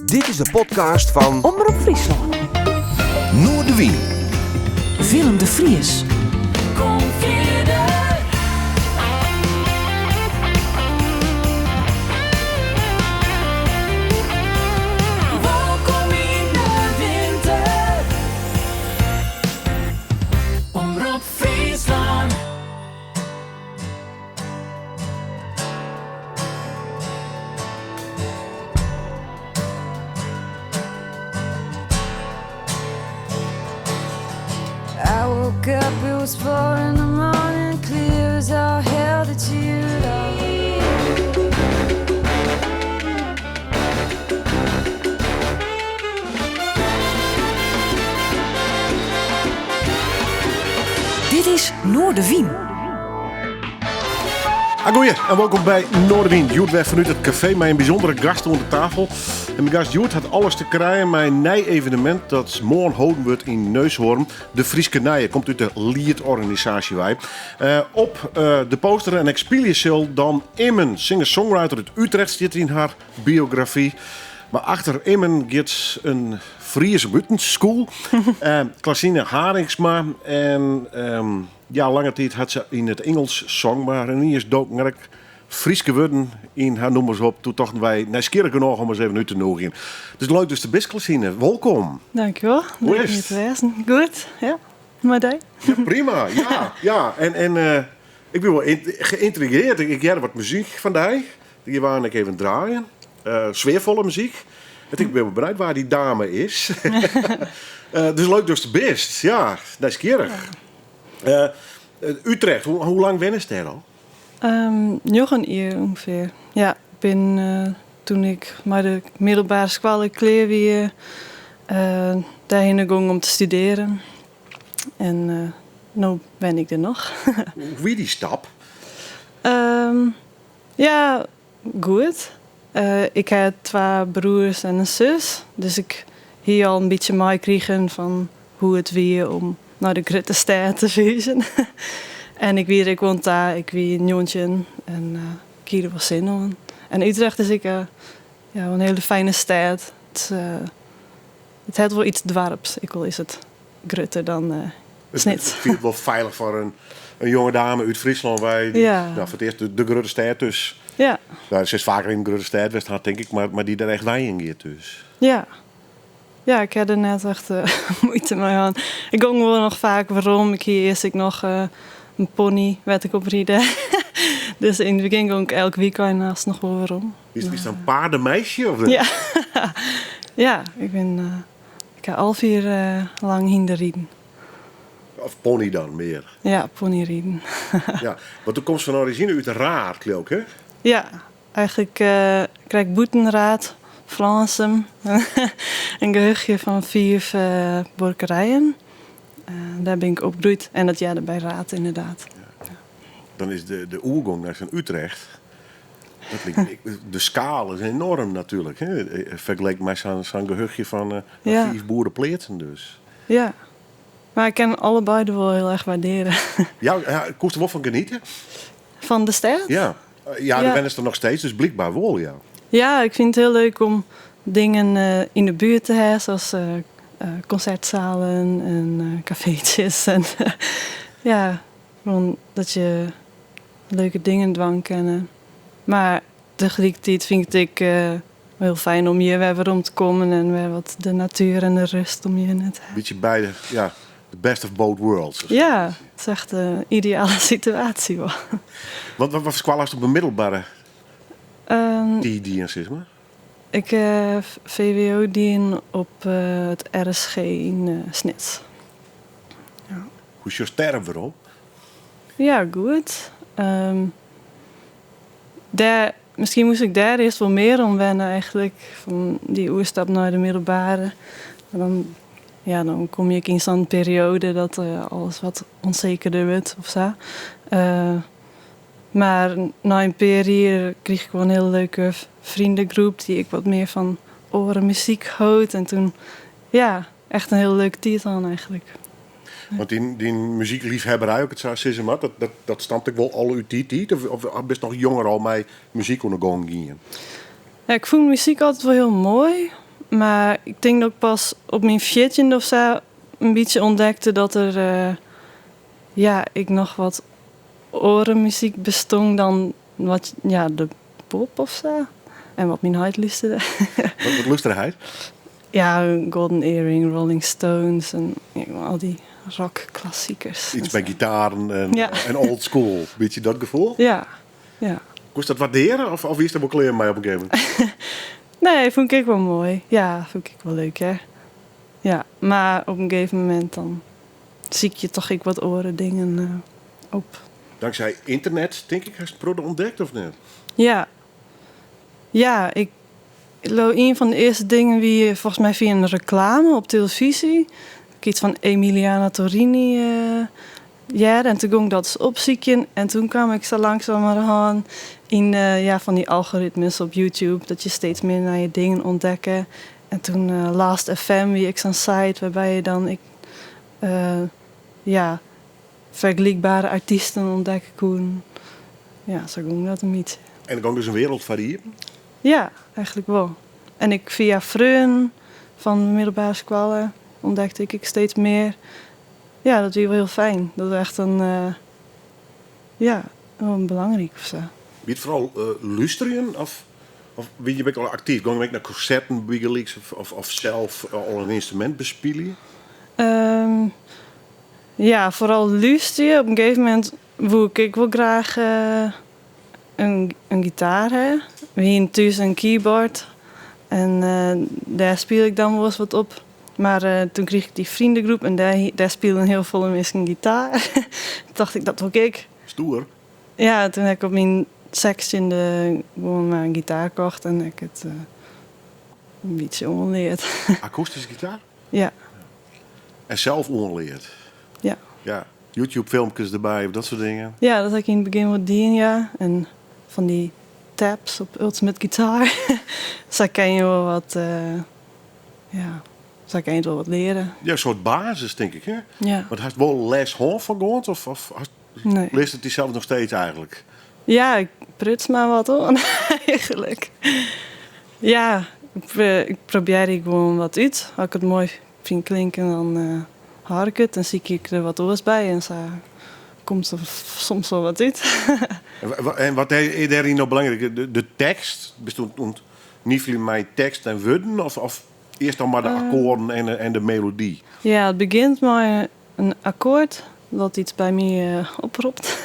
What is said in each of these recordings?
Dit is de podcast fan Omrop Fryslân. Noardewyn. Willem de Vries. Kom fierder. Wolkom yn de winter. Omrop Fryslân. I woke up, it was four in the morning, clear as all hell that you'd Dit is Noardewyn. Agoeie en welkom by Noardewyn. Hjoed wer fanút it kafee mei in bysûndere gast oan de tafel. En myn gast hjoed hat alles te krijen mei in nij evenemint dat moarn holden wurdt yn Neushoorn. De Fryske Nije komt út de Liet-organisaasje wei. Eh, op eh, de poster en ek spylje sil dan Immen, singer-songwriter út Utrecht, stiet yn har biografy. Mar achter Immen giet in Fries om utens skûl, eh, Klasine Haringsma. En ehm, ja, lange tiid hat se yn it Ingelsk song, mar yniens doken der ek Fryske wurden yn har nûmers op. Doe tochten wy, nijsgjirrich genôch om ris even út te nûgjen. Dus leuk datst der bist, Klasine. Wolkom. Dankjewol. Hoe Leuk is om it? hjir te wêzen. Goed, ja. Mei dy? Ja, prima. Ja, ja. En ik bin wol geïntrigeerd. Ik hear wat muzyk fan dy. Dy waarden ek even draaien. Sfearfolle muzyk. En ik bin wol benijd wa dy dame is. Dus leuk datst der bist. Ja, nijsgjirrich. Utrecht, hoe lang wennest dêr al? Njoggen jier ûngefear. Ja, ik bin toen ik mei de middelbere skoalle klear wie, dêrhinne gong om te studearjen. En no wen ik der noch. Hoe wie dy stap? Ja, goed. Ik ha twa broers en in sus, dus ik hie al in bytsje meikrigen fan hoe it wie om nei de grutte stêd te ferhúzjen. En ik wie der ek wol oan ta. Ik wie njoggentjin en ik hie der wol sin oan. En Utrecht is ek ja, in hiele fijne stêd. It hat wol iets doarps, ek al is it grutter dan Snits. It fielt wol feilich foar in jonge dame út Fryslân wei. Dy't, Ja. nou, foar it earst de grutte stêd dus. Ja. Nou, se is faker yn in grutte stêd west hat, tink ik, mar dy't der echt wenjen giet dus. Ja. Ja, ik ha der net echt muoite mei hân. Ik gong wol noch faak werom. Ik hie earst ek noch in pony wêr't ik op ride. Dus yn it begjin gong ik elk wykein hast noch wol werom. Is dat in paardenmeisje? Of Ja. Ja, ik bin Ik ha 11 jier lang hynderriden. Of pony dan mear? Ja, ponyriden. Ja, want do komst fan orizjine út Raard, leau ik, hè? Ja, eigenlik krekt bûten Raard, Flânsum. In gehuchtje fan fiif buorkerijen. Dêr bin ik opgroeid en dat hearde by Raard ynderdaad. Ja. Dan is de oergong nei sa'n Utrecht Dat liket my, de skaal is enoarm natuerlik, hè? Fergeleken mei sa'n gehuchtje fan fiif boerepleatsen dus. Ja, mar ik kin allebeide wol hiel erch waardearje. Ja, koest der wol fan geniete? Fan de stêd? Ja, ja, dêr wennest der noch steeds, dus blykber wol, ja. Ja, ik fyn it hiel leuk om dingen yn de buert te hawwen, sa as konsertsalen en kafeetsjes. En ja, gewoan dat je leuke dingen dwaan kinne. Mar tagelykertiid fyn ik it ek hiel fijn om hjir wer werom te kommen en wer wat de natuer en de rêst om je hinne te hawwen. Bytsje beide, ja, the best of both worlds. Ja, it is echt de ideale situaasje wol. Wat foar skoalle hast op de middelbere tiid dien, sis mar? Ik ha VWO dien op it RSG yn Snits. Ja. Hoe sjochst dêrop werom? Ja, goed. Dêr, miskien moast ik dêr earst wol mear oan wenne eigenlik. Fan dy oerstap nei de middelbere. Mar dan, ja, dan komme je ek yn sa'n perioade dat alles wat ûnsekerder wurdt of sa. Mar nei in pear jier krige ik wol in hiele leuke freondegroep dy't ek wat mear fan oare muzyk hold. En toen, ja, echt in hiele leuke tiid hân eigenlik. Want dyn muzykleafhawwerij, as ik it sa sizze moat, dat stamt ek wol al út dy tiid? Of bist noch jonger al mei muzyk oan de gong gien? Ja, ik fûn muzyk altyd wol hiel moai. Mar ik tink dat ik pas op myn fjirtjinde of sa in bytsje ûntdekte dat der eh, ja, ek noch wat oare muzyk bestong dan wat, ja, de pop of sa. En wat myn heit lústerde. Wat, wat lústere heit? Ja, Golden Earring, Rolling Stones en al dy rockklassikers. Iets mei gitaren en, Ja. en old school. Bytsje dat gefoel? Ja, ja. Koest dat wurdearje of, of wiest der wol klear mei op in gegeven momint? Nee, fûn ik ek wol moai. Ja, fûn ik ek wol leuk, hè. Ja, mar op in gegeven momint dan sykje je toch ek wat oare dingen eh, op. Tanksij ynternet, tink ik, hast in protte ûntdekt of net? Ja. Ja, ik leau ien fan de earste dingen wie folgens my fia in reklame op telefyzje. Ik iets fan Emiliana Torrini eh hearde en toen gong ik dat ris opsykjen en toen kaam ik sa langsumerhân yn eh, ja, fan dy algoritmes op YouTube dat je steeds mear nije dingen ûntdekke. En toen eh, Last FM wie ek sa'n site wêrby je dan ek eh, ja, fergelykbere artysten ûntdekke koenen. Ja, sa gong dat in bytsje. En der gong dus in wereld foar iepen? Ja, eigentlik wol. En ek fia freonen fan de middelbere skoalle ûntdekte ik ek steeds mear. Ja, dat wie wol hiel fijn. Dat wie echt in, eh, ja, wol belangryk of sa. Wie it foaral eh, lústerjen of, of wie je ek al aktyf? Gong je ek nei konserten bygelyks of, of, of sels al in ynstrumint bespylje? Ja, foaral lústerje. Op in gegeven momint woe ik ek wol graach eh, in gitaar ha. We hiene thús in keyboard en eh, dêr spile ik dan wolris wat op. Mar eh, toen krige ik dy freonegroep en dêr, dêr spilen hiel folle minsken gitaar. Toen tocht ik, dat wol ik ek. Stoer. Ja, toen ha ik op myn sechstjinde gewoan mar in gitaar kocht en ik it eh, in bytsje oanleard. Akoestyske gitaar? Ja, En sels oanleard? ja. Ja. YouTube-filmkes derby of dat soart dingen? Ja, dat ha ik yn it begjin wol dien, ja. En fan dy tabs op Ultimate Guitar. Sa kin je wol wat, eh, ja, sa kin je it wol wat leare. Ja, in soart basis, tink ik, hè? Ja. Want hast wol les hân fan guont of, of hast, Nee. learst it dysels noch steeds eigentlik? Ja, ik pruts mar wat oan, eigentlik. Ja, ik, eh, ik probearje gewoan wat út. As ik it moai fyn klinken, dan eh hâld ik it. Dan sykje ik der wat oars by en sa komt der soms wol wat út. En En wat is dêryn no belangryk? De tekst? Bist oan it nifeljen mei tekst en wurden? Of, of earst dan mar de akkoarden en de melody? Ja, it begjint mei in akkoard dat yts by my eh, opropt.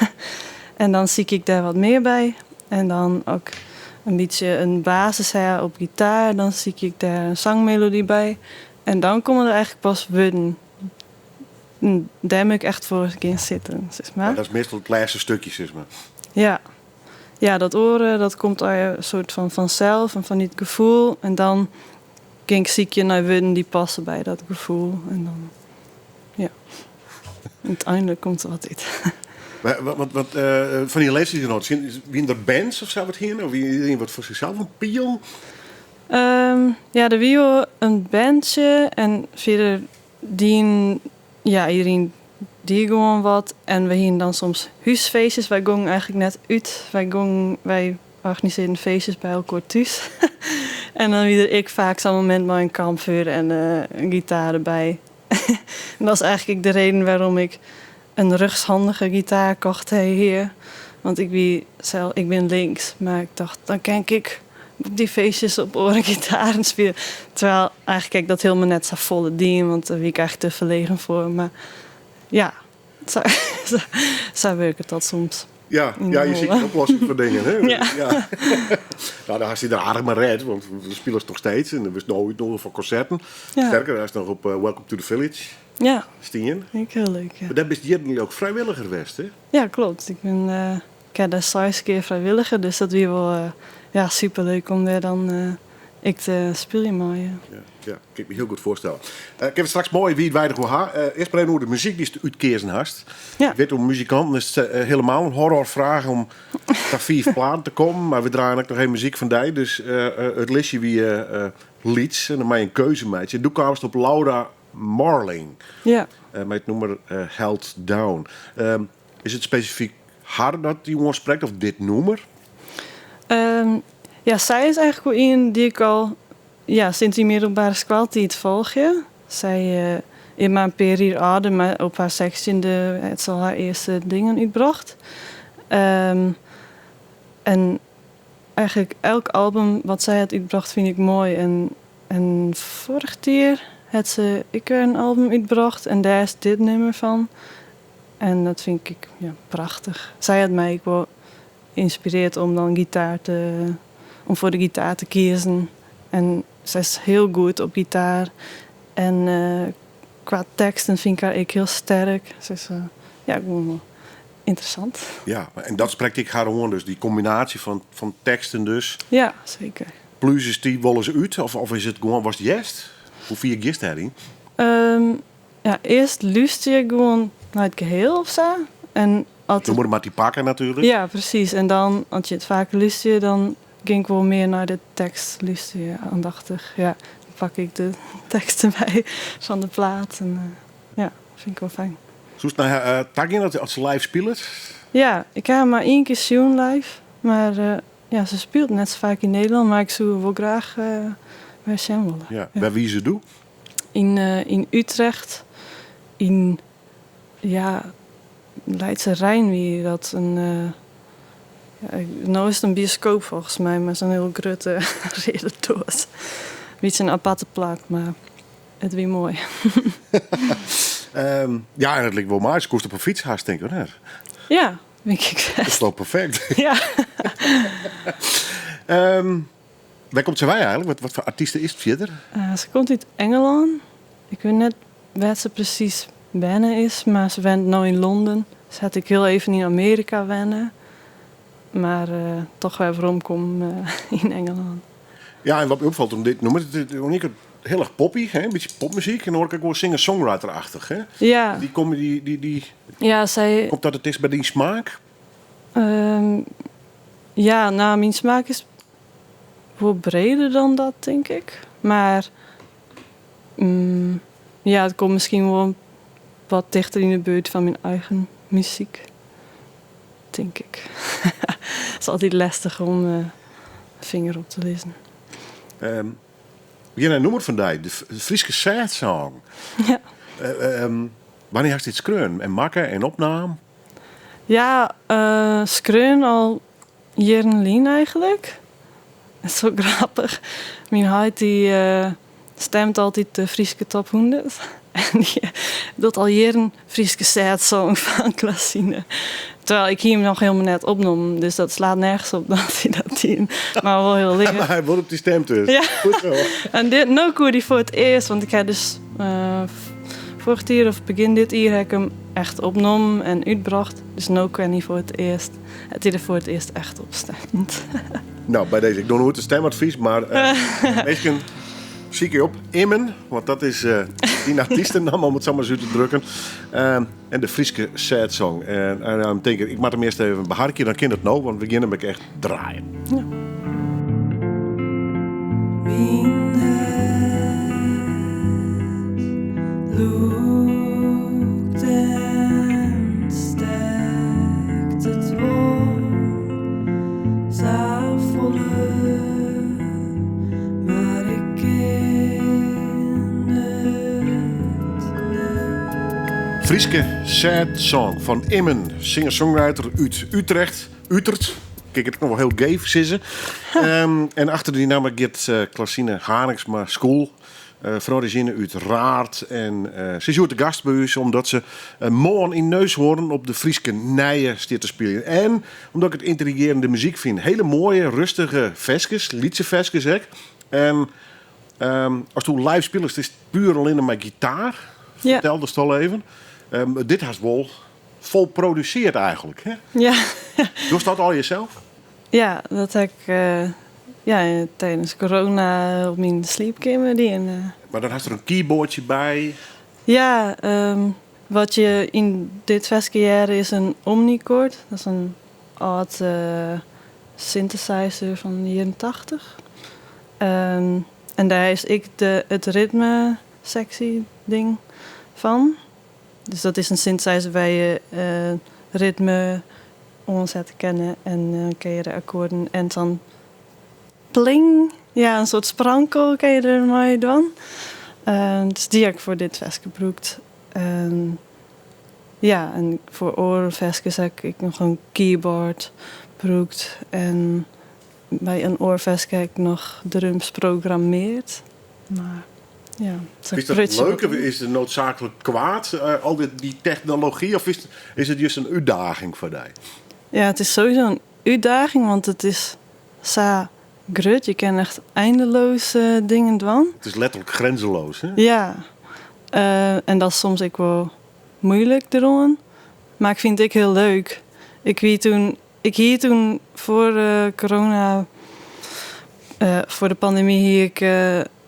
En dan sykje ik dêr wat mear by. En dan ek in bytsje in basis ha op gitaar, dan sykje ik dêr in sangmelody by. En dan komme der eigentlik pas wurden. En dêr moat ik echt foar gean sitten, sis Ja, mar. dat is meastal it lêste stikje, sis mar. Ja. Ja, dat oare, dat komt al in soart fan fansels en fan it gefoel. En dan gean ik sykjen nei wurden dy't passe by dat gefoel. En dan, ja, úteinlik komt der wat út. Want, want fan dy leeftiidsgenoaten, wiene der bands of sa wat hiene? Of wie iderien wat foar sichsels oan it pielen? Ja, der wie wol in bandsje en fierder dienen, ja, iderien die gewoan wat. En we hiene dan soms húsfeestjes. Wy gongen eigentlik net út. Wy gongen, wy organisearren feestjes by elkoar thús. En dan wie der ek faak sa'n momint mei in kampfjoer en eh, in gitaar derby. En dat is eigentlik ek de reden wêrom ik in rjochtshandige gitaar kocht ha hjir. Want ik wie sels, ik bin links, mar ik tocht dan kin ik ek op dy feestjes op oare gitaren spylje. Terwijl eigentlik ha ik dat hielendal net safolle dien, want dêr wie ik eigentlik te ferlegen foar. Mar ja, sa, sa, sa wurket dat soms. Ja, Yn ja, de je siket holle. in oplossing foar dingen, hè? Ja. Ja. Nou, dan hast dy der aardich mei rêd, want do spilest noch steeds en do wurdst no útnûge foar konserten. Ja. Sterker, hast noch op eh, Welcome to the Village Ja, stien. ek hiel leuk. Ja. Mar dêr bist jierren ek frijwilliger west, hè? Ja, kloppet. Ik bin, eh, ik ha dêr seis kear frijwilliger, dus dat wie wol eh, ja, superleuk om dêr dan eh, ek te spyljen mei. Ja. Ja, ja, kin ik my hiel goed foarstelle. Ik ha it straks moai wiidweidich oer ha. Earst mar even oer de muzyk dy'tst útkeazen hast. Ja. Ik wit, oer muzikanten is it hielendal in horrorfraach om ta fiif platen te kommen. Mar we draaie ek noch even muzyk fan dy. Dus it listje wie lyts en dan mei in keuze meitsje. En doe kaamst op Laura Marling Ja. Mei it nûmer Held Down. Is it spesifyk har dat dy oansprekt of dit nûmer? Ja, sy is eigentlik wol ien dy't ik al ja, sinds dy middelbere skoaltiid folgje. Sy is mar in pear jier âlder, mar op har sechstjinde hat se al har earste dingen útbrocht. En eigentlik elk album wat sy hat útbrocht fyn ik moai. En, en foarich jier hat se ek wer in album útbrocht en dêr is dit nûmer fan. En dat fyn ik ja, prachtich. Sy hat my ek wol ynspirearre om dan gitaar te, om foar de gitaar te kiezen. En sy is hiel goed op gitaar. En kwa teksten fyn ik har ek hiel sterk. Sy is ja, gewoan wol ynteressant. Ja, en dat sprekt ek har oan, dus dy kombinaasje fan teksten dus. Ja, seker. Pluzest dy wolris út of is it gewoan watst hearst? Hoe fier giest dêryn? Ja, earst lústerje ik gewoan nei it geheel of sa. En as Jo moatte mar dy pakke natuerlik. Ja, presys. En dan, as je it faker lústerje, dan gean ik wol mear nei de tekst lústerje, oandachtich. Ja, dan pak ik de tekst derby fan de plaat. En ja, fyn ik wol fijn. Soest nei har ta gean as se live spilet? Ja, ik ha har mar ien kear sjoen live. Mar ja, se spilet net sa faak yn Nederlân, mar ik soe wol graach wer sjen wolle. Ja, wêr wie se doe? Yn Utrecht, yn ja, Leidsche Rijn wie dat. In, ja, no is it in bioskoop folgens my, mar sa'n hiel grutte reade doas. Bytsje in aparte plak, mar it wie moai. Ja, en it liket wol moai. Se koest op 'e fyts hast, tink ik, of net? Ja, tink ik Dat is toch perfekt? Ja. Wêr komt se wei eigentlik? Wat foar artyste is it fierder? Se komt út Ingelân. Ik wit net wêr't se presys berne is, mar se wennet no yn Londen. Se hat ek hiel even yn Amearika wenne, mar toch wer weromkommen yn Ingelân. Ja, en wat my opfalt oan dit nûmer, it is oan hiel erch poppy, hè? In bytsje popmuzyk en oan ek wol singer-songwriter-achtich. Hè? Ja. Dy kom, dy, dy, dy, Ja, sy. Komt dat it tichtst by dyn smaak? Ja, no, myn smaak is wol breder dan dat, tink ik. Mar ja, it komt miskien wol wat tichter yn de buert fan myn eigen muzyk, tink ik. It is altyd lestich om de finger op te lizzen. We gean nei in nûmer fan dy, de Fryske Sad Song. Ja. Wannear hast dit skreaun en makke en opnaam? Ja, skreaun al jierren lyn eigentlik. It is wol grappich. Myn heit dy stemt altyd de Fryske Top 100. En dy docht al jierren Fryske Sad Song fan Klazine. Terwijl ik hie him noch hielendal net opnommen, dus dat slaat nergens op dat hy dat die. Mar wol hiel leaf. Mar hy wol op dy stemt dus. Ja. Goed zo. En dit, no koe dy foar it earst, want ik ha dus foarich jier of begjin dit jier ha ik him echt opnommen en útbrocht. Dus no kin hy foar it earst, hat hy der foar it earst echt op stemd. No, by dizze, ik doch noait in stemadvys, mar minsken, sykje op Immen, want dat is dyn artystenamme om it sa mar ris út te drukken. En de Fryske Sad Song. En dan tink ik, ik moat him earst even beharkje, dan kin it no, want we gean him ek echt draaien. Ja. Myn hert lûkt en stekt it wol safolle, mar ik kin it net. Fryske Sad Song fan Immen, singer-songwriter út Utrecht. Utert, kin ik it noch wol hiel geef sizze. En achter dy namme giet Klazine Haringsma skûl. Fan orizjine út Raard. En se is hjoed te gast by ús omdat se moarn yn Neushoorn op de Fryske Nije stiet te spyljen. En omdat ik it yntrigearjende muzyk fyn. Hele moaie, rustige ferskes, lytse ferskes ek. En ast live spilest, is it puer allinne mei gitaar. Ja. Ferteldest al even. Dit hast wol fol produsearre eigentlik. Hè? Ja. Dochst dat allegear sels? Ja, dat ha ik ja, tidens corona op myn sliepkeamer dien. Mar dan hast der in keyboardsje by. Ja, wat je yn dit ferske hearre is in Omnichord. Dat is in âld synthesizer fan de jierren 80. En dêr is ek de, it ritme seksje ding fan. Dus dat is in synthesizer wêr't je ritme oansette kinne en dan kinne je de akkoarden en dan pling. Ja, in soart sprankel kin je der mei dwaan. Dus dy ha ik foar dit ferske brûkt. Ja, en foar oare ferskes ha ik ek noch in keyboard brûkt. En by in oar ferske ha ik noch drums programmeard. Mar ja, Is dat leuk? Is it noodzaaklik kwaad, al dy technology? Of is it just in útdaging foar dy? Ja, it is sowieso in útdaging, want it is sa grut. Je kinne echt eindeloos dingen dwaan. It is letterlik grenzeloos, hè? Ja, en dat is soms ek wol muoilik deroan. Mar ik fyn it ek hiel leuk. Ik wie toen, ik hie toen foar corona, foar de pandemy hie ik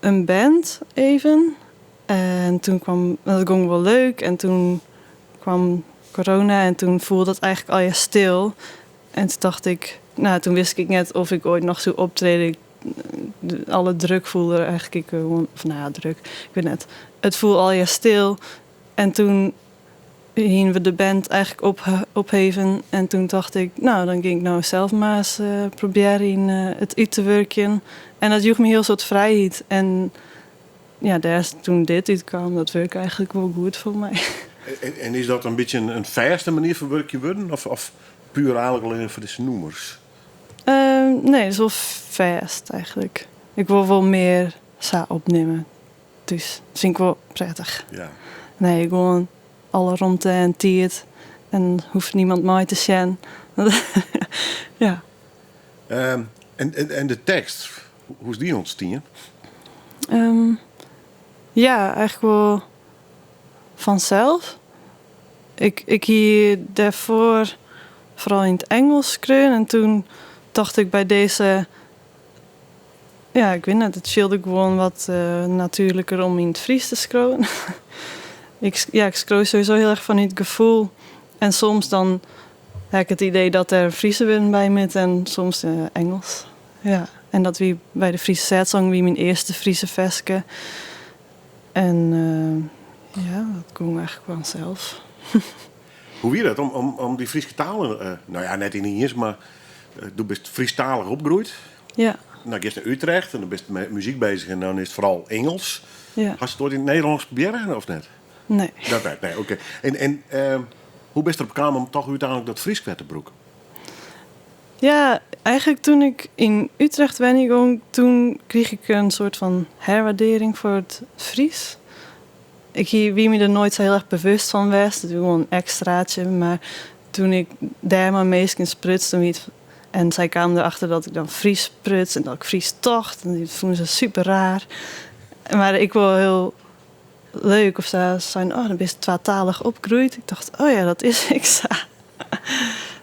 in band even. En toen kwam, dat gong wol leuk. En toen kwam corona en toen foel dat eigentlik allegear stil. En toen dacht ik, nou, toen wist ik net of ik oait noch soe optrede. Alle druk foel der eigentlik gewoan, of nou ja, druk, ik wit net. It foel allegear stil. En toen hiene we de band eigentlik op, opheven. En toen dacht ik, nou, dan gean ik no sels mar ris probearjen it út te wurkjen. En dat joech my hiel soad frijheid. En ja, dêr is toen dit útkaam. Dat wurke eigentlik wol goed foar my. En is dat in bytsje in fêste manier fan wurkjen wurden? Of puer eigentlik allinnich foar dizze nûmers? Nee, dat is wol fêst eigentlik. Ik wol wol mear sa opnimme thús. Dat fyn ik wol prettich. Ja. Nee, gewoan alle romte en tiid en hoecht niemand mei te sjen. Ja. En de tekst, hoe is dy ûntstien? Ja, eigentlik wol fansels. Ik, ik hie dêrfoar foaral yn it Ingelsk skreaun en toen tocht ik by dizze, ja, ik wit net, it fielde gewoan wat natuerliker om yn it Frysk te skriuwen. Ik, ja, ik skriuw sowieso hiel erch fanút gefoel en soms dan ha ik it idee dat der Fryske wurden by moatte en soms Ingelsk. Ja, en dat wie by de Friese Sad Song wie myn earste Fryske ferske. En ja, dat gong eigentlik fansels. Hoe wie dat om dy Fryske taal, no ja, net yniens, mar do bist Frysktalich opgroeid. Ja. No giest nei Utrecht en dan bist mei muzyk beuzich en dan is it foaral Ingelsk. Ja. Hast it oait yn it Nederlânsk probearre of net? Nee. Dat net, nee, oké. En hoe bist derop kaam om toch úteinlik dat Frysk wer te brûken? Ja, eigentlik toen ik yn Utrecht wenjen gong, toen krige ik in soart fan herwaardearring foar it Frysk. Ik hie, wie my der noait sa hiel erch bewust fan west. It wie gewoan in ekstraatsje. Mar toen ik dêr mei minsken spruts, toen wie it, en sy kamen derachter dat ik dan Frysk spruts en dat ik Frysk tocht. En dat fûnen se super raar. Mar ek wol hiel leuk of sa. Se seinen, oh, dan bist twatalich opgroeid. Ik tocht, oh ja, dat is ek sa.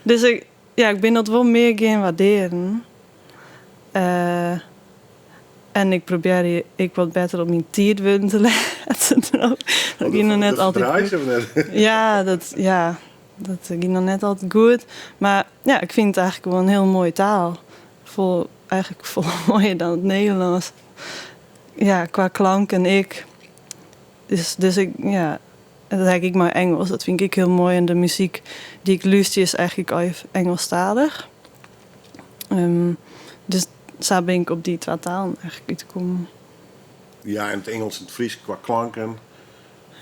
Dus ik, ja, ik bin dat wol mear gean waardearen. En ik probearje ek wat better op myn tiidwurden te letten. Dat gie noch net altyd goed. Ja, dat, ja, dat gie noch net altyd goed. Mar ja, ik fyn it eigentlik wol in hiel moaie taal. Fol, eigentlik folle moaier dan it Nederlânsk. Ja, kwa klanken ek. Dus, dus ik, ja, dat ha ik ek mei Ingelsk. Dat fyn ik ek hiel moai. En de muzyk dy't ik lústerje is eigentlik al Ingelsktalich. Dus sa bin ik op dy twa talen eigentlik útkommen. Ja, en it Ingelsk en it Frysk kwa klanken.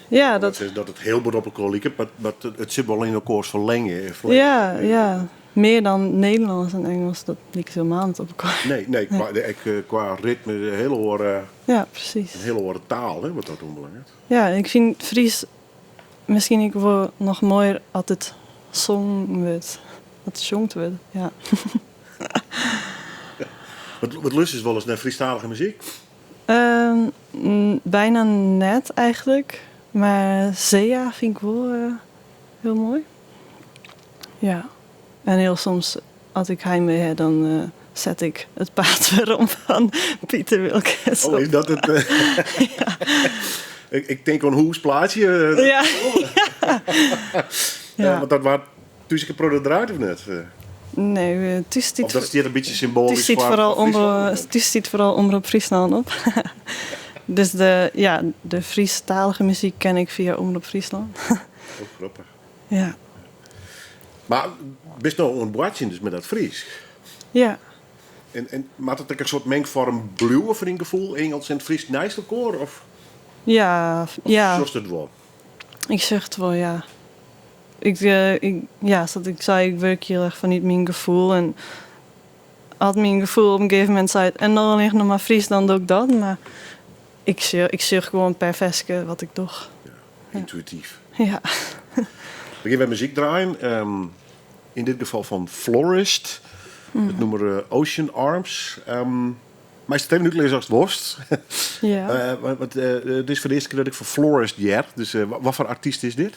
Ja, dat... Dat it hiel bot op elkoar liket, mar it sit wol yn elkoars ferlingde. Ja, ja. Mear dan Nederlânsk en Ingelsk, dat liket hielemaal net op elkoar. Nee, nee, kwa, ek kwa ritme, in hiele oare. Ja, presys. In hiele oare taal, hè, wat dat oanbelanget. Ja, ik fyn Frysk miskien ek wol noch moaier as it songen wurdt. As it sjongd wurdt, ja. Wat lústerst wolris nei Frysktalige muzyk? Byna net eigentlik. Mar Zea fyn ik wol hiel moai. Ja. En hiel soms as ik heimwee ha, dan set ik It Paad Werom fan Piter Wilkens op. Oh, is dat it? Ja. Ik tink oan Hûsplaatsje. Ja. Ja. Want dat waard thús ek in protte draaid of net? Nee, thús stiet. Of dat stiet in bytsje symboalysk thús stiet foar foaral Fryslân? Thús stiet foaral Omrop Fryslân op. Dus de, ja, de Frysktalige muzyk ken ik fia Omrop Fryslân. Oh, grappich. Ja. Mar bist no oan it boartsjen dus mei dat Frysk? Ja. En moat it ek in soart mengfoarm bliuwe foar dyn gefoel, Ingelsk en Frysk neist elkoar? Of, Ja, of ja. sjochst it wol? Ik sjoch it wol, ja. Ik, ik, ja, sa't ik sei, ik wurkje hiel erch fanút myn gefoel. En as myn gefoel op in gegeven momint seit, en dan allinnich noch mar Frysk, dan doch ik dat. Mar ik sjoch, ik sjoch gewoan per ferske wat ik doch. Ja, yntuïtyf. Ja. We gean wer muzyk draaien. Yn dit gefal fan Florist. It nûmer Ocean Arms. Meist it even útlizze ast wolst. Ja. Want it is foar de earste kear dat ik fan Florist hear. Dus wat foar artyst is dit?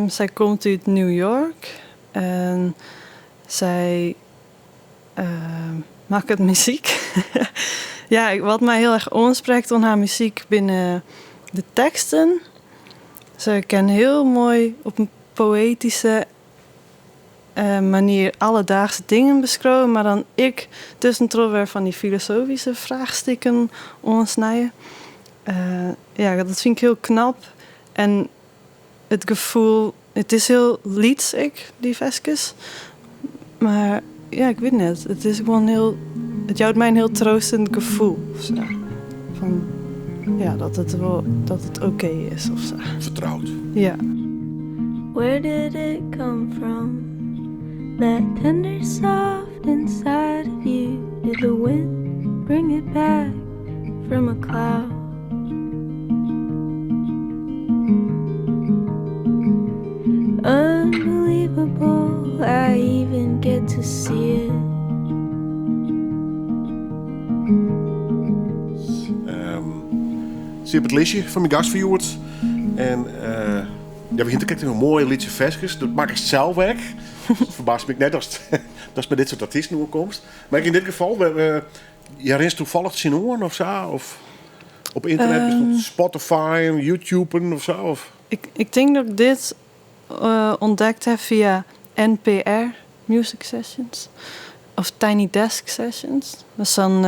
Sy komt út New York en sy makket muzyk. Ja, wat my hiel erch oansprekt oan har muzyk binne de teksten. Se kin hiel moai op in poëtyske manier alledaagse dingen beskriuwe, mar dan ek tuskentroch wer fan dy filosofyske fraachstikken oansnije. Ja, dat fyn ik hiel knap. En it gefoel, it is hiel lyts ek, dy ferskes. Mar ja, ik wit net. It is gewoan hiel, it jout my in hiel troastend gefoel ofsa. Fan ja, dat it wol, dat it oké is ofsa. Fertroud. Ja. Where did it come from? That tender soft inside of you. Did the wind bring it back from a cloud? Unbelievable, I even get to see it. Sit op it listje fan myn gast fan hjoed. En ja, we hiene krekt even moaie lytse ferskes. Dat makkest sels ek. Dat ferbaast my net ast ast mei dit soart artysten oerkomst. Mar ek yn dit gefal, ja, rinst tafallich tsjinoan of sa? Of op ynternet, um, Spotify en YouTube of sa? Of? Ik tink dat ik dit ûntdekt ha fia NPR Music Sessions of Tiny Desk Sessions. Dat is dan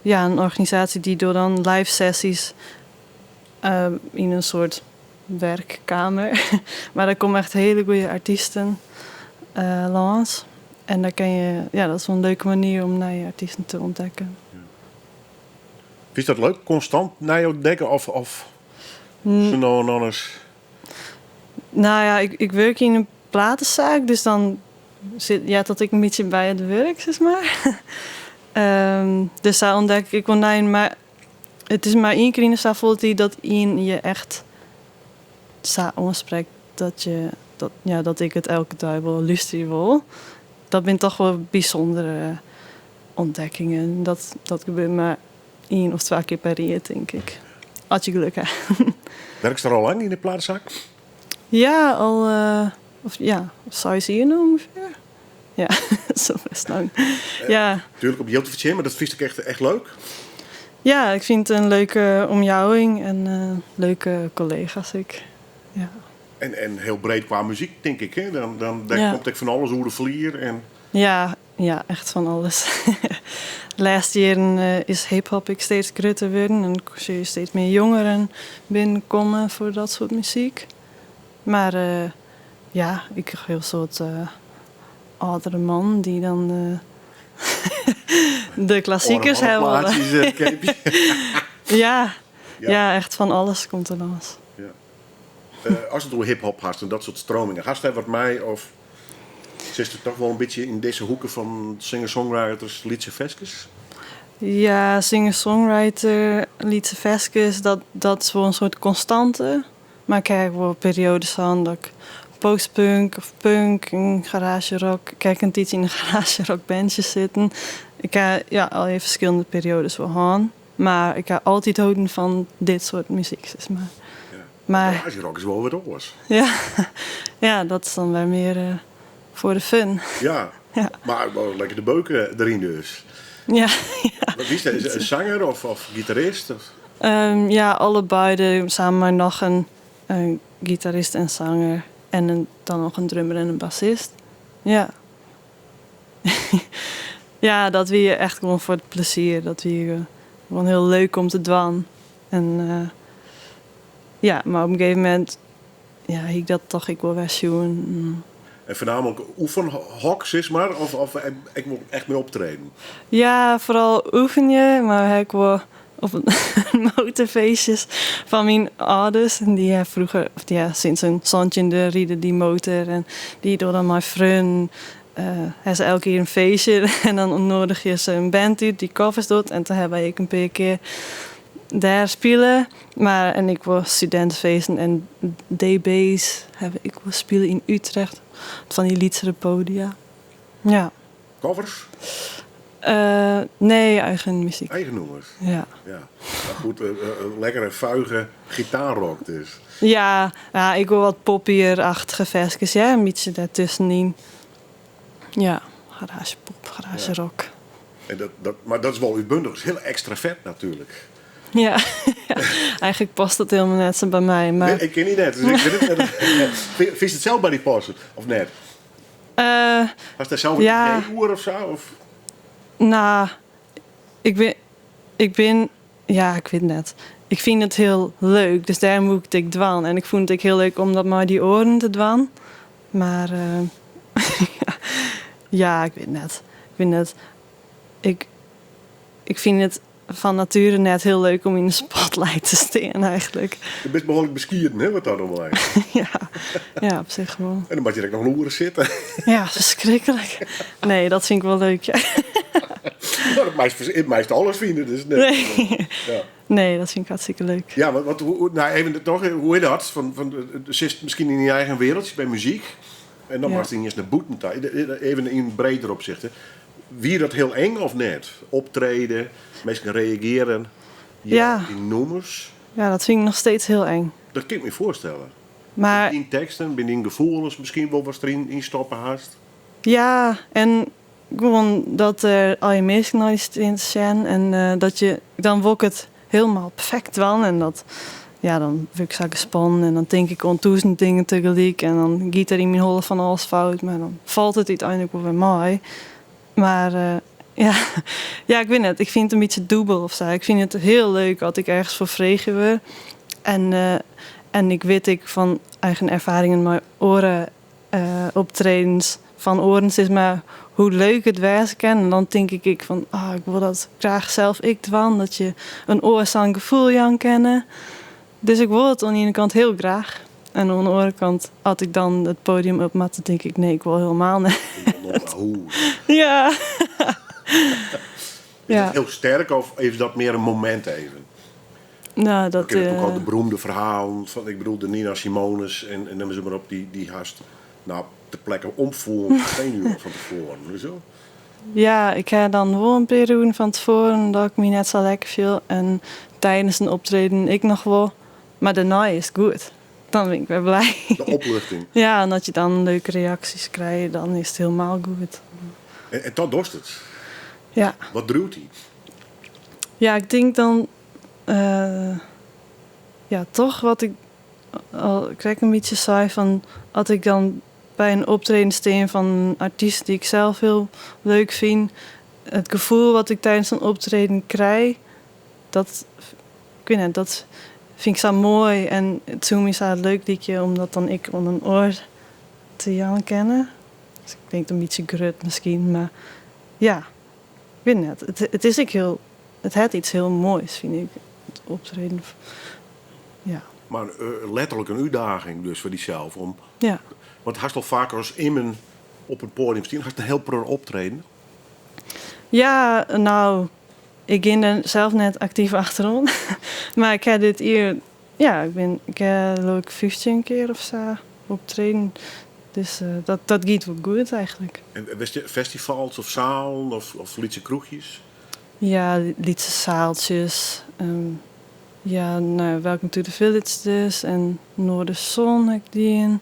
ja, in organisaasje dy't docht dan live sessies yn in soart werkkamer. Mar dêr komme echt hiele goede artysten lâns. En dêr kin je, ja, dat is wol in leuke manier om nije artysten te ûntdekken. Fynst dat leuk, konstant nij ûntdekke of sa no en dan ris? Nou ja, ik wurkje yn in platesaak, dus dan sit, heart dat ek in bytsje by it wurk, sis mar. Dus sa ûntdek ik wol nije, mar it is mar ien kear yn 'e safolle tiid dat ien je echt sa oansprekt dat je, dat, ja, dat ik it elke dei wol lústerje wol. Dat binne toch wol bysûndere ûntdekkingen. Dat gebeurt mar ien of twa kear per jier, tink ik. As je geluk ha. Wurkest der al lang yn de platesaak? Ja, al of, ja, seis jier no ûngefear. Ja, dat is al bêst lang. Ja. Natuerlik om jild te fertsjinjen, mar dat fynst ek echt, echt leuk? Ja, ik fyn it in leuke omjouwing en leuke kollega's ek. Ja. En hiel breed kwa muzyk, tink ik. Hè? Dan, dêr komt ek fan alles oer de flier. En... Ja, ja, echt fan alles. De lêste jierren is hiphop ek steeds grutter wurden en sjogge je steeds mear jongeren binnenkommen foar dat soart muzyk. Mar ja, ek in hiel soad âldere mannen dy't dan de klassikers ha wolle. Ja, ja, echt fan alles komt der lâns. Ja. Ast it oer hiphop hast en dat soart stromingen, hast dêr wat mei of sitst der toch wol in bytsje yn dizze hoeke fan singer-songwriters, lytse ferskes? Ja, singer-songwriter, lytse ferskes, dat is wol in soart konstante. Mar ik ha ek wol perioades hân dat ik postpunk of punk en garagerock. Ik ha ek in tiidsje yn in garagerockbandsje sitten. Ik ha ja, allegear ferskillende perioades wol hân. Mar ik ha altyd holden fan dit soart muzyk, sis mar. Ja. Mar Garagerock is wol wat oars. Ja, ja, dat is dan wer mear foar de fun. Ja, Ja. mar wol lekker de beuken deryn dus. Ja, ja. Wat wie it? In sanger of gitarist? Of? Ja, allebeide. Samen mei noch in gitarist en sanger. En dan noch in drummer en in bassist. Ja. Ja, dat wie echt gewoan foar it plezier. Dat wie gewoan hiel leuk om te dwaan. En ja, mar op in gegeven momint ja, hie ik dat toch ek wol wer sjoen. En foarnaamlik oefenhok, sis mar, of, of ek wol echt mei optreden? Ja, foaral oefenje, mar ek wol op motorfeestjes fan myn âlders. En dy ha froeger, of dy ha sinds hun santjinde ride dy motor en dy dogge dan mei freonen. Uh, ha se elk jier in feestje en dan noadigje se in band út dy't covers docht. En toen ha wy ek in pear kear dêr spile. Mar en ek wol studintefeesten en DB's ha we ek wol spile yn Utrecht. Fan dy lytsere podia. Ja. Covers? Uh, nee, eigen muzyk. Eigen nûmers? Ja. Ja. Mar goed, uh, lekkere, fuige gitaarrock dus. Ja, ja, ik wol wat poppier-achtige ferskes, ja, in bytsje dêrtuskenyn. Ja, garagepop, garagerock. Ja. En dat, dat, mar dat is wol útbundich, is hiel ekstravert natuerlik. Ja, ja, eigentlik past dat hielendal net sa by my. Mar... Nee, ik ken dy net, dus ik wit it net. Fynst it sels by dy passen, of net? Uh, Hast dêr sels in ja. idee oer of sa? Of? Nou, ik bin, ik bin, ja, ik wit net. Ik fyn it hiel leuk, dus dêrom woe ik it ek dwaan. En ik fûn it ek hiel leuk om dat mei dy oaren te dwaan. Mar uh, ja, ik wit net. Ik wit net. Ik, ik fyn it fan natuere net hiel leuk om yn de spotlight te stean eigentlik. Do bist behoarlik beskieden, hè, wat dat oanbelanget. Ja, ja, op sich wol. En dan moat je ek noch in oere sitte. Ja, ferskriklik. Nee, dat fyn ik wol leuk, ja. No, dat meist, it meist alles fine, dus nee. Nee. Ja. Nee, dat fyn ik hartstikke leuk. Ja, want, want hoe, nou, even toch, hoe is dat? Fan, fan, sitst miskien yn dyn eigen wereldje by muzyk en dan Ja. moatst yniens nei bûten ta. Even yn breder opsicht, hè. Wie dat hiel eng of net? Optrede, minsken reagearren, Ja. dyn nûmers. Ja, dat fyn ik noch steeds hiel eng. Dat kin ik my foarstelle. Mar Dyn teksten, by dyn gefoelens miskien wol watst deryn ynstoppe hast. Ja, en gewoan dat der allegear minsken nei dy stean te sjen en eh, dat je dan wol ik it hielendal perfekt dwaan en dat ja, dan wurd ik sa gespannen en dan tink ik oan tûzen dingen tegelyk en dan giet der yn myn holle fan alles fout, mar dan falt it úteinlik wol wer mei. Mar eh, ja, ja, ik wit net, ik fyn it in bytsje dûbel of sa. Ik fyn it hiel leuk as ik ergens foar frege wurd en, eh, en ik wit ek fan eigen erfaringen mei oare eh, optredens fan oaren sis mar hoe leuk it wêze kin. En dan tink ik ek fan, ah, ik wol dat graach sels ek dwaan, dat je in oar sa'n gefoel jaan kinne. Dus ik wol it oan de iene kant hiel graach. En oan de oare kant, as ik dan it podium op moat, dan tink ik, nee, ik wol hielendal net. Ik wol noch nei hûs. Ja. Is Ja. dat hiel sterk of is dat mear in momint even? Nou, dat, Ik ken natuerlik al de eh, beroemde ferhalen fan, ik bedoel de Nina Simones en, en noem se mar op, dy, dy hast nou, te plekke omfoelen senuwen fan tefoaren. Dus zo. Ja, ik ha dan wol in pear oeren fan tefoaren dat ik my net sa lekker fiel. En tidens in optreden ek noch wol. Mar dêrnei is it goed. Dan bin ik wer blij. De opluchting. Ja, en as je dan leuke reaksjes krije, dan is it hielendal goed. En, en dan dochst it. Ja. Wat driuwt dy? Ja, ik tink dan... eh, ja, toch wat ik al krekt in bytsje sei fan as ik dan by in optreden stean fan in artyst dy't ik sels hiel leuk fyn, it gefoel wat ik tidens in optreden krij, dat, ik wit net, dat fyn ik sa moai en it soe my sa leuk lykje om dat dan ek oan in oar te jaan kinne. Dus ik tink in bytsje grut miskien, mar ja, ik wit net. It, it is ek hiel, it hat yts hiel moais, fyn ik, it optreden. Ja. Mar eh, letterlik in útdaging dus foar dysels om. Ja. Want hast al faker as immen op it poadium stien, hast in hiel protte optreden. Ja, nou, ik gean der sels net aktyf achteroan. Mar ik ha dit jier, ja, ik bin, ik ha leau ik 15 kear of sa optreden. Dus eh, dat, dat giet wol goed eigentlik. En wist festivals of sealen of, of lytse kroechjes? Ja, lytse sealtsjes. Ja, nou, Welcome to the Village dus. En Noorderzon ha ik dien.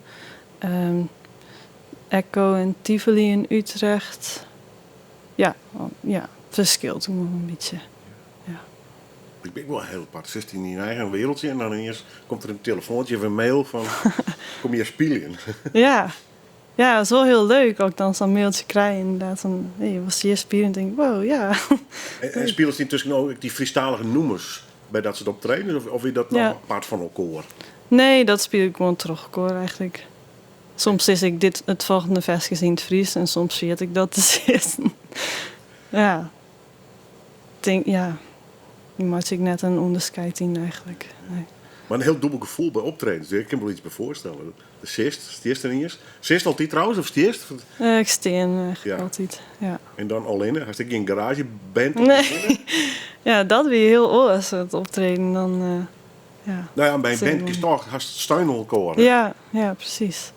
Echo en Tivoli yn Utrecht. Ja, ja, ferskilt wol in bytsje. Ja. Ik bin wol hiel apart. Sitst yn dyn eigen wereldje en dan iens komt der in telefoantsje of in mail fan kom hjir spyljen. Ja. Ja, it is wol hiel leuk as ik dan sa'n mailtsje krij ynderdaad fan hé, wolst hjir spylje? En tink ik, wow, ja. En, en spylest yntusken ek dy Frysktalige nûmers by dat soart optredens of, of is dat noch Ja. apart fan elkoar? Nee, dat spylje ik gewoan troch elkoar eigentlik. Soms sis ik dit it folgjende ferske is yn it Frysk en soms ferjit ik dat te sizzen. Ja. Tink, ja. Dêr meitsje ik net in ûnderskied yn eigentlik. Nee. Mar in hiel dûbel gefoel by optredens. Ik kin my wol yts by foarstelle. De sitst, stiest yniens. Sitst altyd trouwens of stiest? Ik stean eigentlik altyd, ja. En dan allinne? Hast ek gjin garaazjeband? Nee. Ja, dat wie hiel oars, it optreden dan. Ja. No ja, by in band kinst toch hast steun oan elkoar. Ja, ja, presys.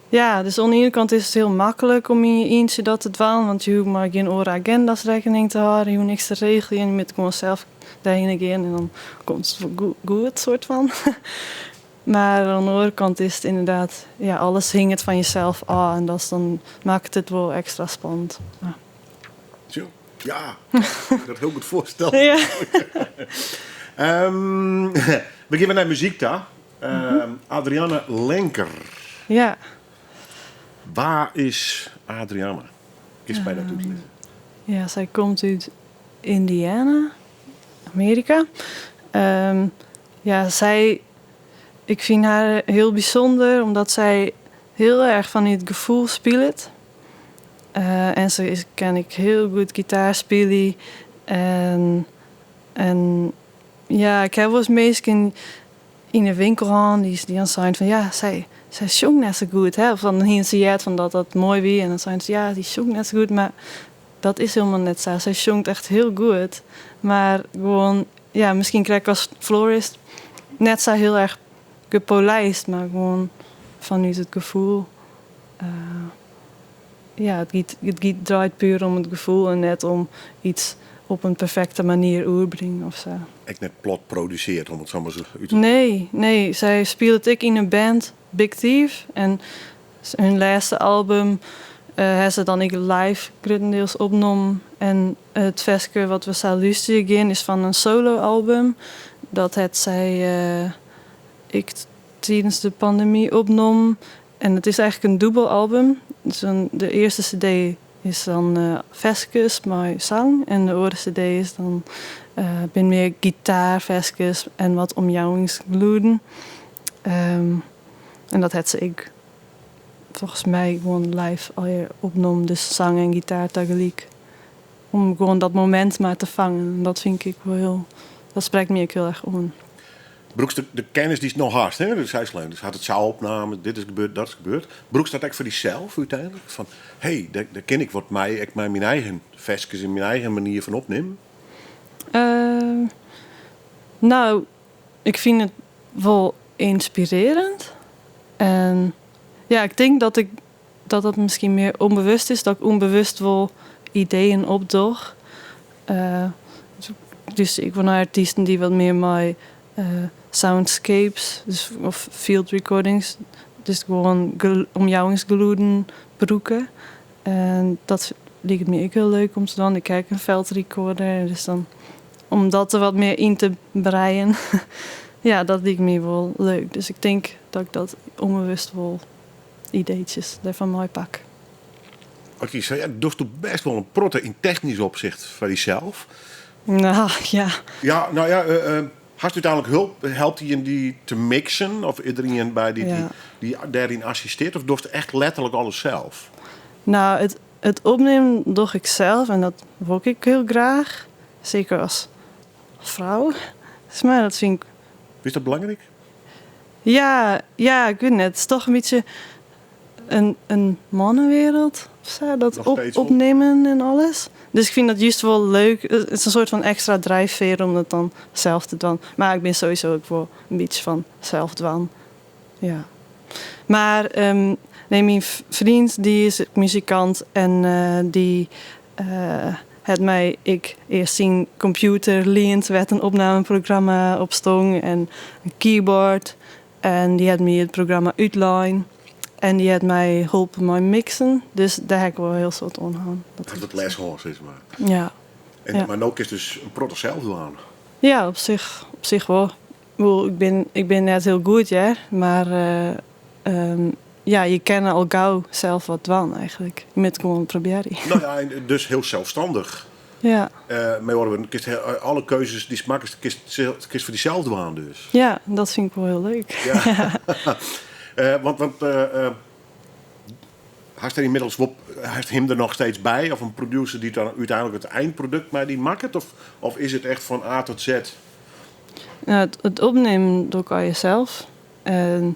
Ja, dus oan de iene kant is it hiel maklik om yn je ientsje dat te dwaan, want je hoege mei gjin oare aginda's rekkening te hâlden, je hoege niks te regeljen, je moatte gewoan sels dêrhinne gean en dan komt it wol goed, soart fan. Mar oan de oare kant is it ynderdaad, ja, alles hinget fan jesels ôf en dat dan makket it wol ekstra spannend. Ja. Tsjo, ja, ik kin dat hiel goed foarstelle. Ja. We gean wer nei muzyk ta. Adrianne Lenker. Ja. Wa is Adrianne? Kinst my dat útlizze? Ja, sy komt út Indiana, Amearika. Ja, sy, ik fyn har hiel bysûnder omdat sy hiel erch fanút it gefoel spilet. En se is, kin ek hiel goed gitaar spylje. En, en ja, ik ha wolris minsken yn 'e winkel hân dy't dan seinen fan ja, sy, sy sjongt net sa goed. Hè? Of dan hiene se heard fan dat dat moai wie en dan seinen se ja, dy sjongt net sa goed. Mar dat is hielendal net sa. Sy sjongt echt hiel goed. Mar gewoan, ja, miskien krekt as Floris, net sa hiel erch gepolijst, mar gewoan fanút it gefoel. Ja, it giet, it giet, draait puer om it gefoel en net om yts op in perfekte manier oerbringe of sa. Ek net plat produsearre, om it sa mar sa út te Nee, nee. Sy spilet ek yn in band, Big Thief. En hun lêste album ha se dan ek live gruttendiels opnommen. En it ferske wat we sa lústerje gean is fan in solo-album. Dat hat sy ek tidens de pandemy opnommen. En it is eigentlik in dûbel album. Dus de earste CD is dan ferskes mei sang en de oare CD is dan binne mear gitaarferskes en wat omjouwingsgelûden. En dat hat se ek folgens my gewoan live allegear opnommen, dus sang en gitaar tagelyk. Om gewoan dat momint mar te fangen. En dat fyn ik wol hiel, dat sprekt my ek hiel erch oan. Brûkst de kennis dy'tst no hast, hè? Dus hy dus hat it sa opnaam, dit is gebeurd, dat is gebeurd. Brûkst dat ek foar dysels úteinlik? Fan hé, dêr, dêr kin ik wat mei, ek mei myn eigen ferskes en myn eigen manier fan opnimmen? No, ik fyn it wol ynspirearjend. En ja, ik tink dat ik dat dat miskien mear ûnbewust is, dat ik ûnbewust wol ideeën opdoch. Dus ik wol nei artysten dy't wat mear mei soundscapes dus, of field recordings, dus gewoan omjouwingsgelûden brûke. En dat liket my ek hiel leuk om te dwaan. Ik ha ek in veldrecorder, dus dan om dat der wat mear yn te breien. Ja, dat liket my wol leuk. Dus ik tink dat ik dat ûnbewust wol ideetsjes dêrfan meipak. Oké, sa ja, dochsto bêst wol in protte yn technysk opsicht foar dysels. No, ja. Ja, no ja, hast úteinlik help? Helpt ien dy te mixen? Of is der ien by dy't dy, dy dêryn assistearret? Of dochst echt letterlik alles sels? No, it, it opnimmen doch ik sels en dat wol ik ek hiel graach. Seker as frou. Mar dat fyn ik. Is dat belangryk? Ja, ja, ik wit net. It is toch in bytsje in mannewereld of sa, dat opnimmen en alles. Dus ik fyn dat juist wol leuk. It is in soart fan ekstra drijfveer om dat dan sels te dwaan. Mar ik bin sowieso ek wol in bytsje fan sels dwaan. Ja. Mar nee, myn freon dy is muzikant en dy hat my ek earst syn kompjûter liend wêr't in opnameprogramma op stong en in keyboard. En dy hat my it programma útlein en dy hat my holpen mei mixen. Dus dêr ha ik wol in hiel soad oan hân. Hast wat les hân, sis mar. Ja. En, Ja. Mar no kinst dus in protte sels dwaan. Ja, op sich wol. Wol, ik bin net hiel goed hear, mar ja, je kinne al gau sels wat dwaan eigentlik. Je moatte gewoan probearje. No ja, en dus hiel selsstannich. Ja. Mei oare wurden, kinst alle keuzes dy'tst makkest, kinst, kinst foar dysels dwaan dus. Ja, dat fyn ik wol hiel leuk. Ja. Want, want hast der ynmiddels wol, hast him der noch steeds by? Of in producer dy't dan úteinlik it einprodukt mei dy makket? Of, of is it echt fan A tot Z? Nou, it opnimmen doch ik allegear sels. En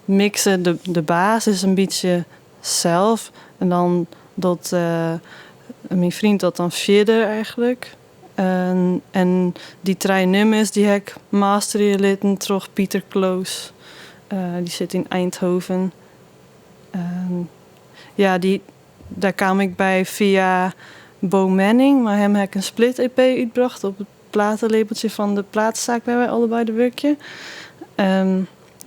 mixe, de basis in bytsje sels. En dan docht myn freon dat dan fierder eigentlik. En dy trije nûmers dy ha ik masterje litten troch Pieter Kloos. Dy sit yn Eindhoven. Ja, dêr kaam ik by fia Bo Manning. Mei him ha ik in split-EP útbrocht op it platelabeltsje fan de platesaak wêr't wy allebeide wurkje.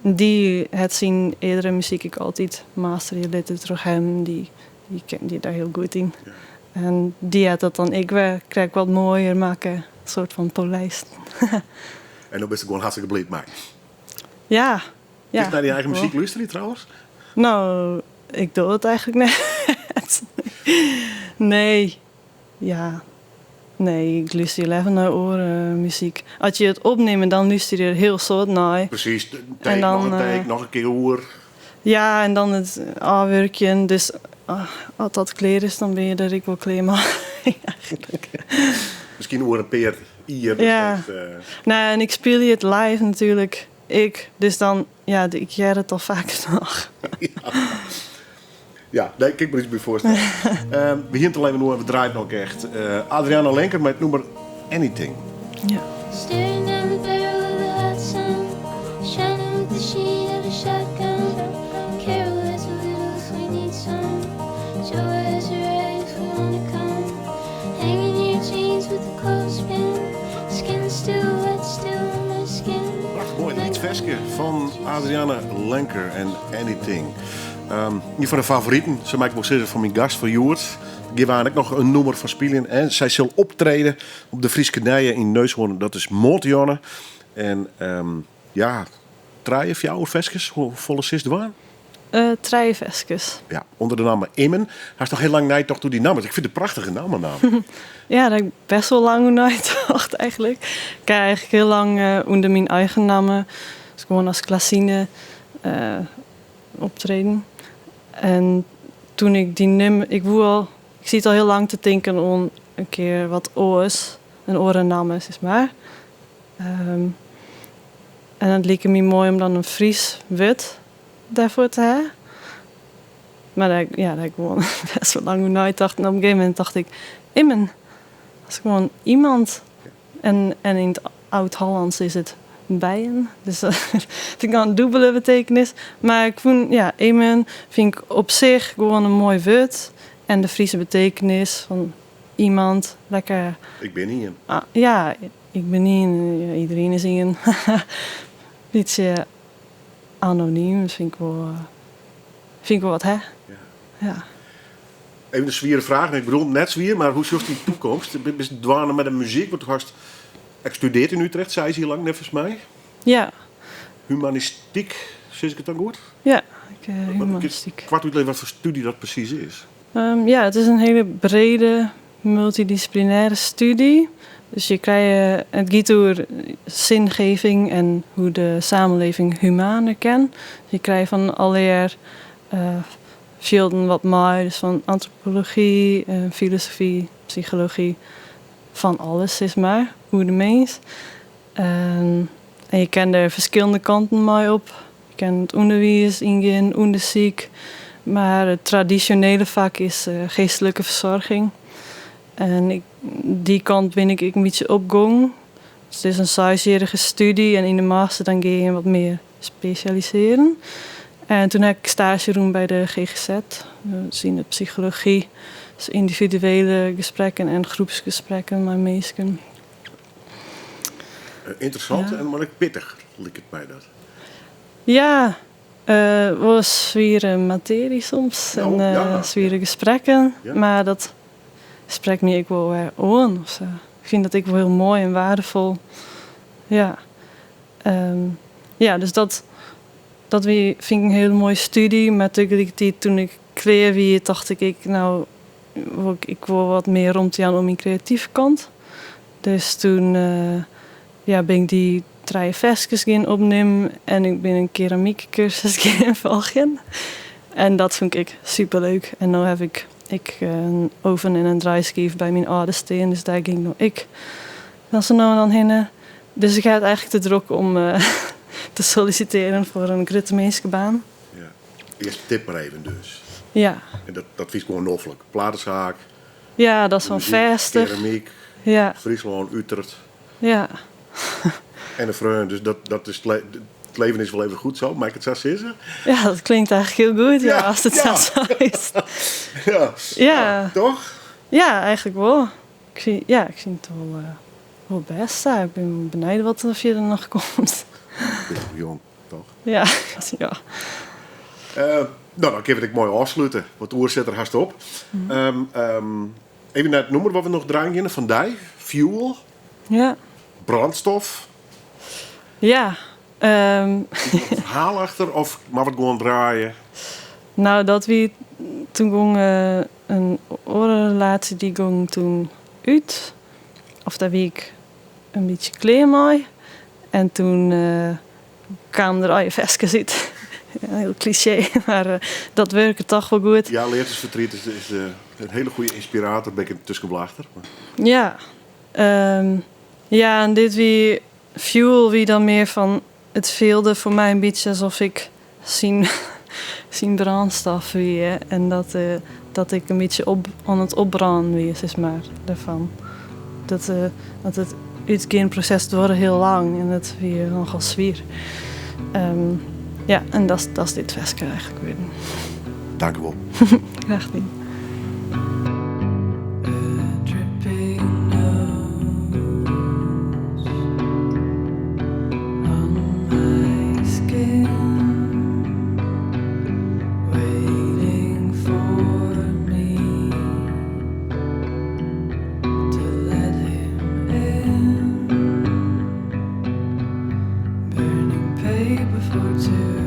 Dy hat syn eardere muzyk ek altyd masterje litten troch him. Dy ken dy dêr hiel goed yn. En dy hat dat dan ek wer krekt wat moaier makke, in soart fan polijst. En no bist der gewoan hartstikke bliid mei? Ja. Kinst nei dyn eigen muzyk lústerje trouwens? No, ik doch it eigentlik net. Nee, ja. Nee, ik lústerje leaver nei oare muzyk. As je it opnimme, dan lústerje je der hiel soad nei. Presys, take, noch in take, noch in kear oer. Ja, en dan it ôfwurkjen. Dus as dat klear is, dan binne je der ek wol klear mei eigentlik. Miskien oer in pear jier. Ja. No, en ik spylje it live natuerlik ek. Dus dan, ja, ik hear it al faak noch. Ja, nee, kin ik my yts by foarstelle. We hiene it al even oer, we draaie it no ek echt. Adriana Lenker mei it nûmer Anything. Ja. Staring down the barrel of the hot sun, shining with the sheen of a shotgun. Carol has a little if we need some. Joe has a ride if we wanna come. Hanging your jeans with a clothespin. Skin still wet, still on my skin. Prachtich moai lyts ferske fan Adriana Lenker en Anything. Ien fan de favoriten, sa mei ik wol sizze, fan myn gast fan hjoed. Gean we ek noch in nûmer fan spyljen. En sy sil optrede op de Fryske Nije yn Neushoorn. Dat is moarntemoarn. En ja, trije, fjouwer ferskes, hoefolle silst dwaan? Trije ferskes. Ja, ûnder de namme Immen. Hast noch hiel lang neitocht oer dy namme? Ik fyn it in prachtige namme nammentlik. Ja, dêr ha ik bêst wol lang oer neitocht eigentlik. Ik ha eigentlik hiel lang ûnder myn eigen namme, dus gewoan as Klasine, optreden. En toen ik dy num, ik woe al, ik siet al hiel lang te tinken oan in kear wat oars, in oare namme sis mar. En it like my moai om dan in Frysk wurd dêrfoar te ha. Mar dêr, ja, dêr ha ik gewoan bêst wol lang oer neitocht. En op in gegeven momint tocht ik, immen. Dat is gewoan iemand. En yn it Oud-Hollands is it bijen. Dus dat fyn ik dan in dûbele betekenis. Mar ik fûn, ja, immen fyn ik op sich gewoan in moai wurd. En de Fryske betekenis fan iemand, lekker. Ik bin ien. Ah, ja, ik bin ien. Ja, iedereen is ien. Bytsje anonym, dat fyn ik wol, fyn ik wol wat ha. Ja. Ja. Even in swiere fraach, ik bedoel net swier, mar hoe sjochst dyn toekomst? Bist dwaande mei de muzyk, want do hast ek studearre yn Utrecht, seis jier lang neffens my. Ja. Humanistyk, sis ik it dan goed? Ja, ik, humanistyk. Koart útlizze wat foar studie dat presys is? Ja, it is in hiele brede multidisciplinêre studie. Dus je krije, it giet oer zingeving en hoe de samenleving humaner kin. Je krije fan allegear fjilden wat mei, dus fan antropology, filosofy, psychology, fan alles sis mar, oer de mins. En je kin der ferskillende kanten mei op. Je kin it ûnderwiis yngean, ûndersyk, mar it tradisjonele fak is geestlike fersoarging. En dy kant bin ik ek in bytsje opgongen. Dus it is in seisjierrige studie en yn de master dan gean je wat mear spesjalisearjen. En toen ha ik staazje rûn by de GGZ, dus yn de psychology. Dus yndividuele gesprekken en groepsgesprekken mei minsken. Ynteressant en mar ek pittich, liket my dat. Ja, wol swiere matearje soms en swiere gesprekken. Mar dat sprekt my ek wol wer oan. Ik fyn dat ek wol hiel moai en waardefol. Ja. Ja, dus dat, dat wie, fyn ik in hiele moaie studie. Mar tagelikertiid toen ik klear wie, tocht ik ek, no wol ik ek wol wat mear romte jaan oan myn kreative kant. Dus toen ja, bin ik dy. trije ferskes gean opnimmen en ik bin in keramykkursus gean folgjen. En dat fûn ik ek superleuk. En no haw ik ek in oven en in draaiskiif by myn âlders stean, dus dêr gean ik no ek dan sa no en dan hinne. Dus ik ha it eigentlik te drok om te sollisitearjen foar in grutte minskebaan. Ja. Earst dit mar even dus. Ja. En dat fynst gewoan noflik. Platesaak. Ja, dat is fan fêstich. Keramyk. Ja. Fryslân, Utert. Ja. En de freon, dus dat is it leven is wol even goed zo, mei ik it sa sizze? Ja, dat klinkt eigentlik hiel goed, ja, ast it sa seist. Ja. Ja. Toch? Ja, eigentlik wol. Ik fyn, ja, ik fyn it wol bêst sa. Ik bin benijd wat der fierder noch komt. Bist noch jong, toch? Ja, ja. No, dan kinne we it ek moai ôfslute, want de oer sit der hast op. Even nei it nûmer wat we noch draaien geane fan dy, Fuel. Ja. Brandstof. Ja. Is der in ferhaal achter of moat it gewoan draaie? No, dat wie toen gong in oare relaasje dy gong toen út. Of dêr wie ik in bytsje klear mei. En toen kamen der allegear ferskes út. Hiel klisjee, mar dat wurke toch wol goed. Ja, leafdesfertriet is in hiele goede ynspirator, bin ik yntusken wol achter. Ja. Ja, en dit wie Fuel wie dan mear fan it fielde foar my in bytsje asof ik syn brânstof wie en dat ik in bytsje op, oan it opbrânen wie, sis mar, dêrfan. Dat, want it útgeanproses duorre hiel lang en it wie nochal swier. Ja, en dat is dit ferske eigentlik wurden. Dank u wol. Graach dien. Dripping nose on my skin, waiting for me to let him in, burning paper for two.